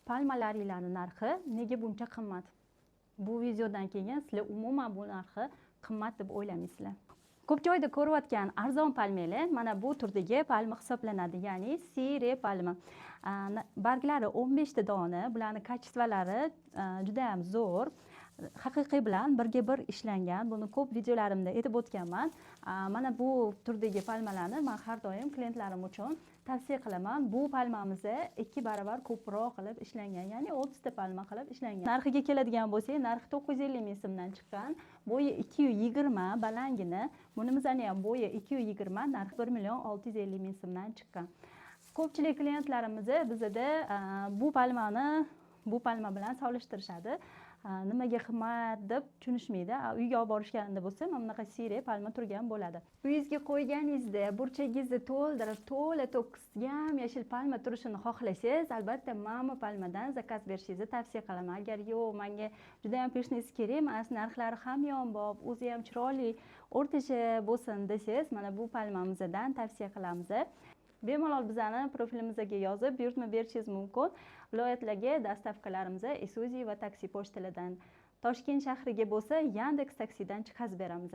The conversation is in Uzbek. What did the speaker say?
Palmalaringlarni narxi nega buncha qimmat? Bu videodan keyin sizlar umuman bu narxi qimmat deb o'ylamaysizlar. Ko'p joyda ko'rayotgan arzon palmalar mana bu turdagi palma hisoblanadi, ya'ni sire palma. Barglari 15 ta dona, bularni качество lari juda ham zo'r. Haqiqiy bilan birga bir ishlangan. Buni ko'p videolarimda aytib o'tganman. Mana bu turdagi palmalarni man har doim klientlarim uchun tavsiya qilaman. Bu palmamiz 2 barobar ko'proq qilib ishlangan, ya'ni 30 ta palma qilib ishlangan. Narxiga keladigan bo'lsak, narxi 950 ming so'mdan chiqqan. Bo'yi 220, balangini. Bunimizni ham bo'yi 220, narxi 1 650 000 so'mdan chiqqan. Ko'pchilik klientlarimiz bizada bu palmani bu palma bilan solishtirishadi. Nimaga qimmat deb tushunishmaydi. Uyga olib borishganida bo'lsa, mana bunaqa siyrak palma turgan bo'ladi. Uyingizga qo'yganingizda burchagingizni to'ldirib, to'la to'kis yam yashil palma turishini xohlasangiz, albatta mana palmadan заказ berishingizni tavsiya qilaman. Agar yo'q, manga juda yam пышный si kerak emas, narxlari hamyonbop, o'zi ham chiroyli, o'rtacha bo'lsin desangiz, mana bu palmamizdan tavsiya qilamiz. Bemalol bizani profilimizga yozib, buyurtma berishingiz mumkin. Viloyatlarga доставка larimiz Isuzu va taksi pochtalardan, Toshkent shahriga bo'lsa, Yandex taksidan chiqazib beramiz.